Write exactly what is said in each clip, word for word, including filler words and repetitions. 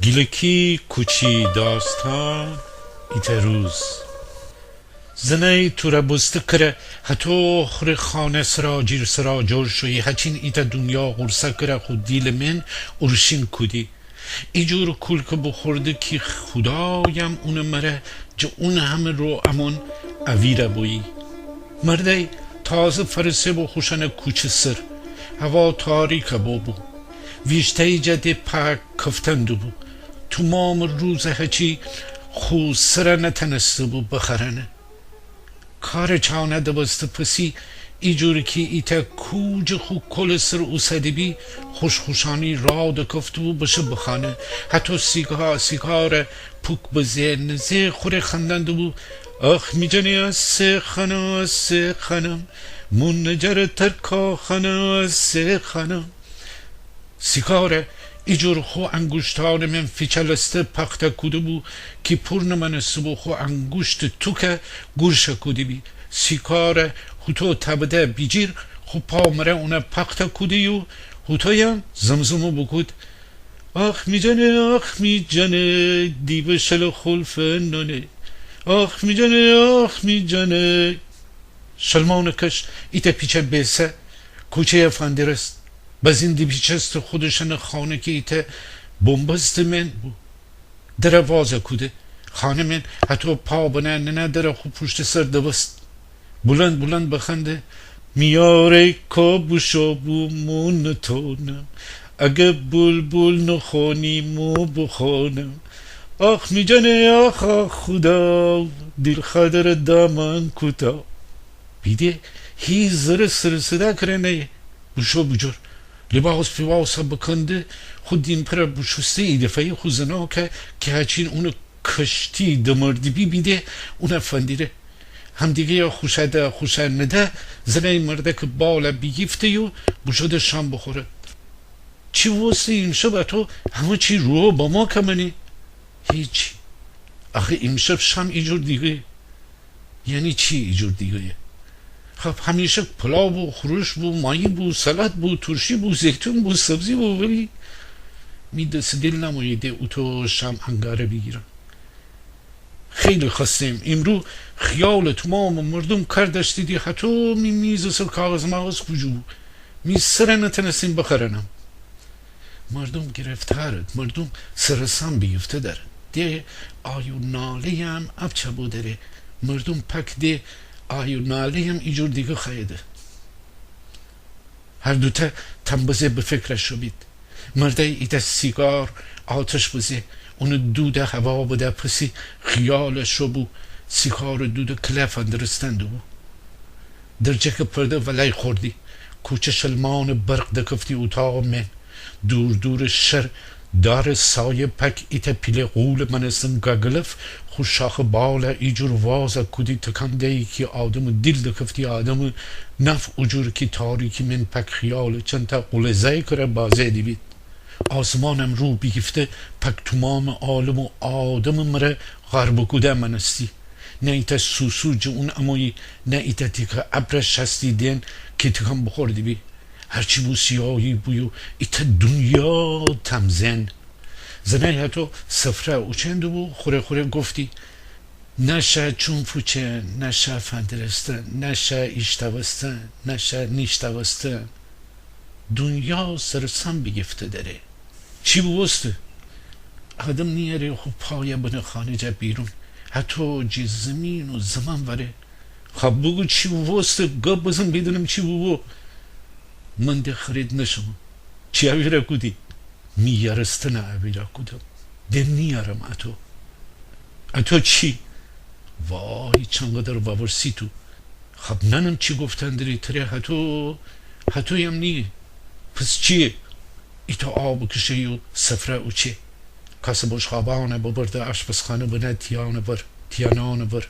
گیلکی کوچی داستان. ایتأ روز زنأی توره بوسته کره هتو خوره خانه سرا جیر سرا جور شویی، هچین ایتأ دونیا غورصه کره خو دیلٚ من اورشین کودی. ایجور کولکه بوخورده کی خودایم اونٚ مره جه اون همه رو امون اویره بویی. مردأی تازه فرسه بو خوشأنٚ کوچه سر. هوا تاریکه بو بو. ویشتأیی جا ده پاک کفتن دوبو. تومامٚ روزه هچی خو سره نتأنسته بو بخرأنه. کارٚ چانه دوسته پسی ایجور کی ایتأ کوجه خو کولٚ سر اوسده بی، خوش‌خوشأنی راه دکفته بو بشه بخانه. هتو سیگا-، سیگاره پوک بزه نزه خوره خندأن دوبو: آخ می جانه آسه خانم، آسه خانم، مو نجاره ترکا خانم، آسه خانم. سیگاره ایجور خو انگوشتانٚ من فیچلسته پاخته کوده بو کی پور نمأنسته بو خو انگوشتٚ توکه گورشه کوده بی. سیگاره هوتو تبده بیجیر خو پا مره اونه پاخته کودی و هوتویم زمزمه بوکود: آخ می جانه، آخ می جانه، دیبه شله خلفٚ نانه. آخ می جانه، آخ می جانه. شلمانٚ کش ایتأ پیچه بیسه کوچه‌یه فندرست. بزین دیپیچسته خودشأنٚ خانه کی ایتأ بنبستٚ من بو. دره وازه کوده. خانه من هتو پا بنه ننه دره خو پوشتٚ سر دوست. بولند بولند بخنده: میاره کا بوشو بو مو نتونم، اگه بولبول نخوانی مو بخوانم. آخ می جانه، آخ، آخ خودا، دیل خدره دامن کوتا. بیده هی زره سر صدا کره نأیه. بوشو بوجور. لیباس پیباسه بکنده، خو دیمپره بوشوسته، ایدفعه‌یی خو زناکه کی هچین اونٚ کشتی دمرده‌بی بیده اونه فندیره. همدیگه‌یه خوشه ده خوشه نده، زنأی مردکٚ باله بیگیفته‌یو بوشوده شام بوخوره. چی وسته ایمشب اتو همه چی رو بمو کمنی؟ هیچی. آخه ایمشب شام ایجور دیگه‌یه. یعنی چی ایجور دیگه‌یه؟ خب همیشه پلاو بو، خورش بو، ماهی بو، سلات بو، تورشی بو، زیتون بو، سبزی بو، ولی می دس دیل نموییده اوتو شام انگاره بیگیرم. خیلی خسته‌یم. ایمرو خیال تومامٚ مردوم کار دأشتیدی، هتو می میزٚ سر کاغذ ماغذ کوجو بو. می سره نتنستیم بخرنم. مردوم گرفتارد، مردوم سرسام بیگیفته دره. ده آی و ناله‌یم ابچه بو دره. مردوم پک ده آی و ناله‌یم ایجور دیگه خوأیده. هر دوتأ تام بزه به فکر شو بید. مردأی ایتأ سیگار آتش بزه، اونٚ دوده هوا بده پسی خیال شو بو، سیگارٚ دوده کله فندرستن دوبو. درجکٚ پرده ولأی خوردی. کوچه شلمانٚ برق دکفتی اوتاقٚ من. دور دورٚ شر دارٚ سایه پک ایتأ پیله غولٚ مأنستن گاگلف خو شاخٚ باله ایجور وازه کودی تکان دیی کی آدمٚ دیل دکفتی آدمٚ نف اوجور کی تاریکی من پک خیالٚ چنتأ غولٚ زأی کره بازی دیبید. آسمانم رو بیگیفته پک تومامٚ عالم و آدمٚ مره غربه کوده مأنستی. نه ایتأ سوسو جه اون امویی، نه ایتأ تیکه ابر شأستی دئن کی تکان بوخوردی بی. هرچی بو سیاهی بو یو ایتأ دونیا تام زئن. زنأی هتو سفره اوچئن دوبو، خوره خوره گفتی: نشه چوم فوچئن، نشه فندرستن، نشه ایشتاوستن، نشه نیشتاوستن. دونیا سرسام بیگیفته دره. چی بوبوسته؟ آدم نیأره خو پایه بنه خانه جا بیرون. هتو جی زیمین و زمان وأره. خب بوگو چی بوبوسته؟ گب بزن بیدینم چی بوبو. من ده خرید نشم. چی اویرا کودی؟ می یارستنه اویرا کودم. ده نیأرم اتو. اتو چی؟ وای، چنقدر واورسی تو. خب نأنم چی گفتن دری تره. هتو، هتویم نییه. پس چیه؟ ایتأ آب کشه یو سفره اوچه. کاسٚ بشقابأنه ببرده آشپزخانه بنه تیانٚ ور، تیانأنٚ ور.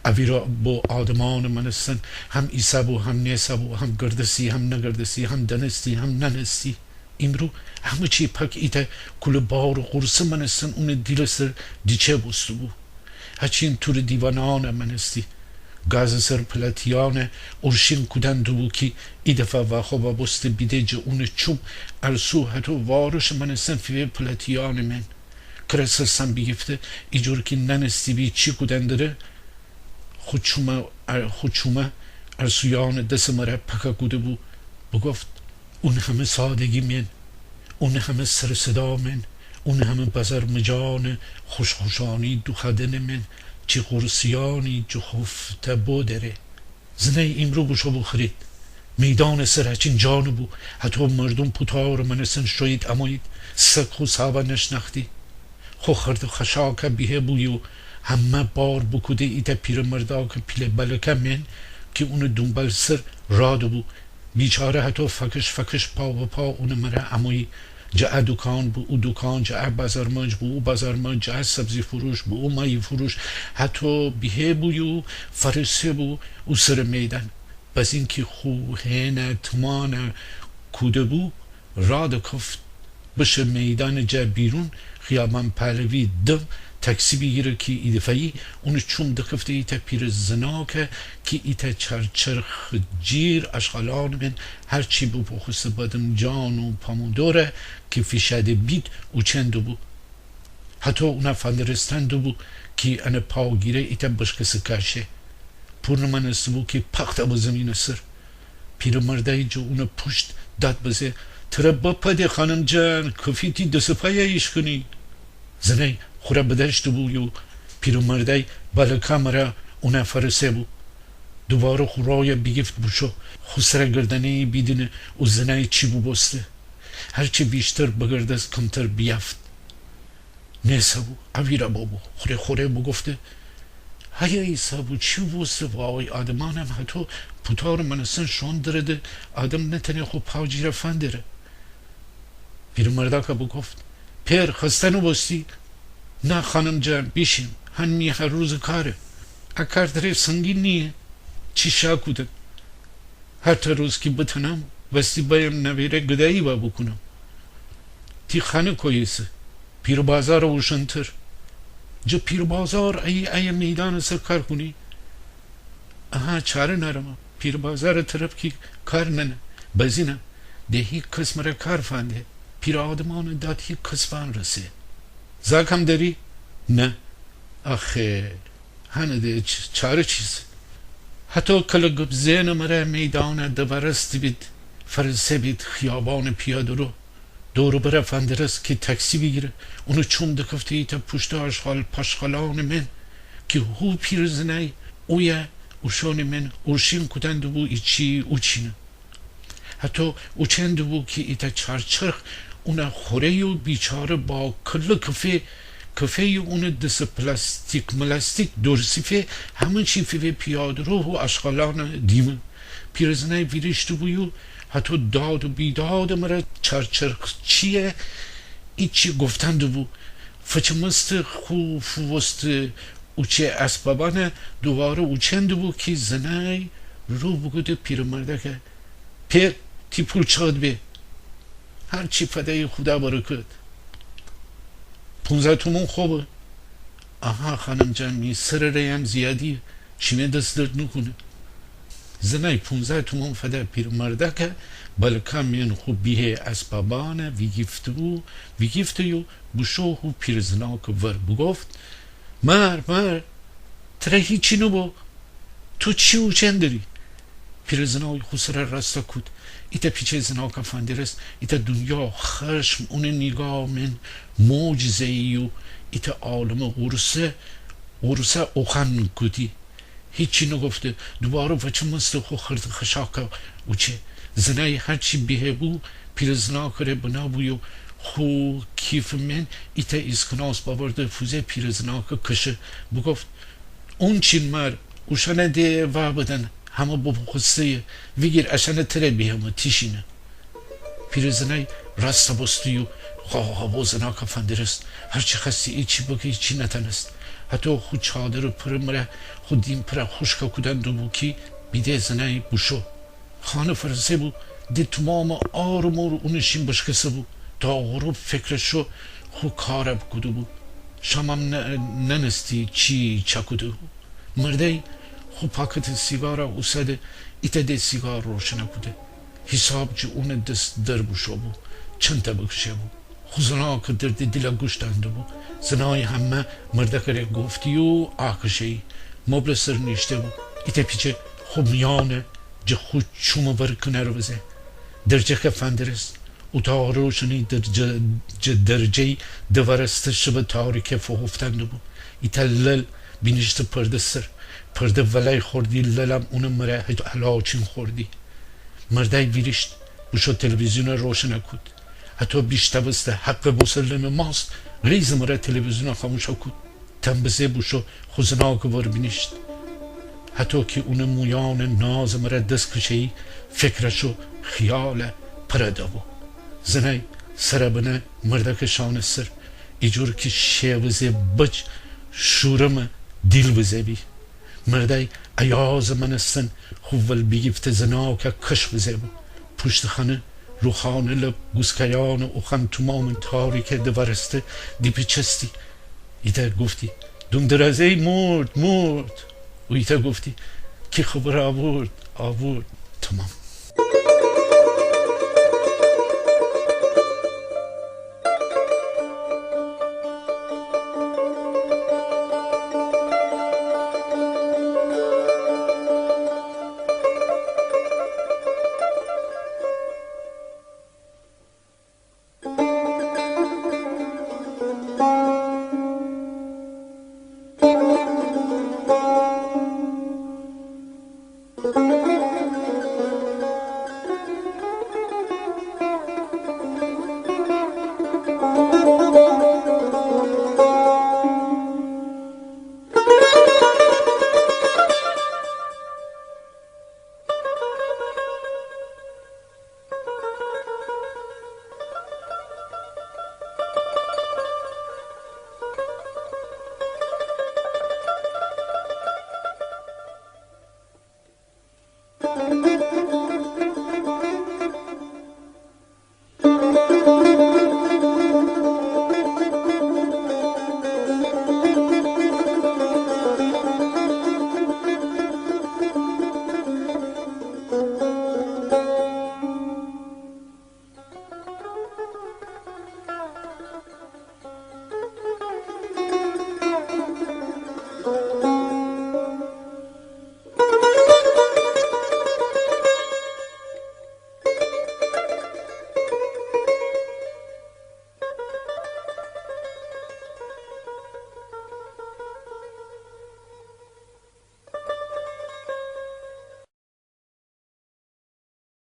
اویرا بو آدمأنٚ مأنستن هم ایسه بو، هم نیسه بو، هم گردسی، هم نگردسی، هم دأنستی، هم نأنستی. ایمرو همه چی پک ایتأ کوله‌بارٚ غورصه مأنستن اونٚ دیلٚ سر دیچه بوسته بو. هچین تورٚ دیوانأنه مأنستی. گازٚ سر پلاتیأنه اورشین کودن دوبو کی ایدفعه واخوبه بوسته بیده جه اونٚ چوم ارسو هتو وارشٚ مأنستن فیوه پلاتیأنٚ من. کره سر سن بیگیفته، ایجور کی ننستی بی چی کودن دره، خو چومه، خو چومه ارسویانٚ دسٚ مره پکه کوده بو، بوگفت: اون همه سادگی من، اون همه سر و صدا من، اون همه بزرمجانٚ خوش‌خوشانی دوخوأدنٚ من، چی غورصیانی جوخوفته بو دره. زنأی ایمرو بوشو بو خرید. میدانٚ سر هچین جا نوبو، هتو مردوم پوتارٚ مأنستن شویید امویید، سک خو صابه نشنأختی. خو خرد خشاکه بیهه بو یو همه بار بوکوده ایتأ پیرمرداکٚ پیله بلکه من کی اونٚ دونبال سر رادوبو. بیچاره هتو فکش فکش پا به پا اونٚ مره امویی. جه ا دوکان به او دوکان، جه ا بازارمج به او بازارمج، جه ا سبزی‌فروش به او ماهی‌فروش. هتو بیهه بو یو فرسه بو او سرٚ میدان. بزین کی خو هنه تومانه کوده بو، رادکفت بشه میدانٚ جا بیرون، خیابان پهلوی دم تاکسی بیگیره کی ایدفعه‌یی اونٚ چوم دکفته ایتأ پیرزناکه کی ایتأ چارچرخ جیر آشغالانٚ من هرچی بوپوخوسته بادمجان و پامودوره کی فیشأده بید اوچن دوبو. هتو اونه فندرستن دوبو کی انه پا گیره ایتأ بشکسه کاشه. پورنه مأنسته بو کی پاخته به زیمینٚ سر. پیرمردأی جه اونٚ پوشت داد بزه: تره بپا ده خانم جان، کفی تی دس و پایه ایشکنی. زنأی خوره بدأشته بو یو پیرمردأی بلکه مره اونه فرسه بو. دوباره خو رایه بیگیفت بوشو، خو سره گردنه‌یی بیدینه او زنأی چی بوبوسته. هرچی ویشتر بگردست کمتر بیافت. نیسه بو، اویرا ببو. خوره خوره بوگفته: هیه ایسه بو، چی بوسته؟ وای، آدمأنم هتو پوتارٚ مأنستن شون درده، آدم نتأنه خو پا جیره فندره. پیرمردأکه بوگفت: پئر، خسته نوبوستی؟ نه خانم جان، بیشیم، هن می هر روزٚ کاره. ا کار تره سنگین نییه؟ چی شا کودن؟ هر تا روز کی بتأنم، وستی بایم نویره گدایی وا بوکونم. تی خانه کویه ایسه؟ پیربازارٚ اوشنتر. جه پیربازار ایی، ایی میدانٚ سر کار کونی؟ اها، چاره نأرم. پیربازارٚ طرف کی کار ننه. بزینم. ده هیکس مره کار فنده. پیرٚ آدمأنٚ داد هیکس فنرسه. زاکم دری؟ نه. آخه هنه ده چ-، چاره چیسه؟ هتو کله گب زئنٚ مره میدانه دوارسته بید، فرسه بید خیابانٚ پیاده‌رو. دور و بره فندرست کی تاکسی بیگیره. اونٚ چوم دکفته ایتأ پوشته آشغال پاشغالأنٚ من کی هو پیرزنأی اویه اوشونٚ من اورشین کودن دوبو ایچی اوچینه. هتو اوچن دوبو کی ایتأ چارچرخ اونه خوره یو بیچاره با کله کفه، کفه یو اونٚ دسٚ پلاستیک ملاستیک دورسیفه، همه چی فیوه پیاده‌رو و آشغالأنٚ دیمه. پیرزنأی ویریشته بو یو هتو داد و بیدادٚ مره چارچرخچیه ایچی گفتن دوبو. فچمسته خو فووسته اوچه اسبابأنه دوباره اوچن دوبو کی زنأی رو بوکوده پیرمردأکه: پئر، تی پول چقد به؟ هرچی فدأیی خودا برکت. پونزده تومون خوبه؟ آها خانم جان، می سرٚ رأیم زیادیه، شیمه دس درد نوکونه. زنأی پونزده تومون فده پیرمردأکه، بلکه من خو بیهه اسبابأنه ویگیفته بو، ویگیفته یو بوشو هو پیرزنأکٚ ور بوگفت: مار، مار، تره هیچی نوبو. تو چی اوچن دری؟ پیرزنأی خو سره راسته کود. ایتأ پیچه زنأکه فندرست. ایتأ دونیا خشم اونٚ نیگاه من موج زه‌یی و ایتأ عالمه غورصه، غورصه اوخوأن کودی. هیچی نوگفته. دوباره فچمسته خو خرد خشاکه اوچه. زنأی هرچی بیهه بو پیرزنأکٚ ره بنا بو یو خو کیفٚ من ایتأ ایسکناس بأورده فوزه پیرزنأکٚ کشه. بوگفت: اونچین مار، اوشأنه ده وا بدن، همه بوپوخوسته‌یه، ویگیر اشأنه تره بیهمه، تیشینه. پیرزنأی راسته بوسته یو خواهابو زنأکه فندرست. هرچی خوأستی ایچی بکه، ایچی نتأنست. هتو خو چادرٚ پرٚ مره خو دیم پره خوشکه کودن دوبو کی بیده زنأی بوشو. خانه فرسه بو، ده تومامٚ آر و مور اونٚ شین بشکسه بو. تا غروب فکرٚ شو خو کاره بوکوده بو. شامم ننستی چی چأکوده بو. مردأی خو پاکتٚ سیگاره اوسده، ایتأ ده سیگار روشنه کوده. حیساب جه اونٚ دس در بوشو بو، چنته بکشه بو. خو زناکٚ دردٚ دیلَ گوش دأنده‌بو. زنأی همه مردأکٚ ره گفتی و آکشه‌یی. مبلٚ سر نیشته‌بو. ایتأ پیچه خو میأنَ جٚه خو چومٚ ور کنأر بزه. درجکَ فندرست. اوتاقٚ روشنی جٚه درجه‌یی دوارسته شبٚ تاریکَ فوقوفتنده‌بو. ایتأ لل بینیشته پرده سر. پرده ولأی خوردی، للم اونٚ مره هلاچین خوردی. مردأی ویریشت، بوشو تلویزیونَ روشنَ کود. هتو بیشتأوسته حقٚ مسلمٚ ماست، غیظٚ مره تلویزیونَ خاموشَ کود. تن بزه بوشو خو زناکٚ ور بینیشت. هتو کی اونٚ مویانٚ نازٚ مره دس کشه‌یی، فکرَ شو خیالَ پرَ دبو. زنأی سرَ بنه مردأکٚ شانٚ سر، ایجور کی شئ بزه بج شورمٚ دیل بزه بی. مردأی ایازٚ مأنستن خو ول بیگیفته زناکَ کش بزه بو. پوشتٚ خانه، روخانه لب، گوسکأیأنٚ اوخوأن تومامٚ تاریکَ دوارسته دیپیچستی. ایتأ گفتی: «دوم درازه‌یی مورد، مورد.» و ایتأ گفتی: «کی خبر آورد، آورد.» تومام.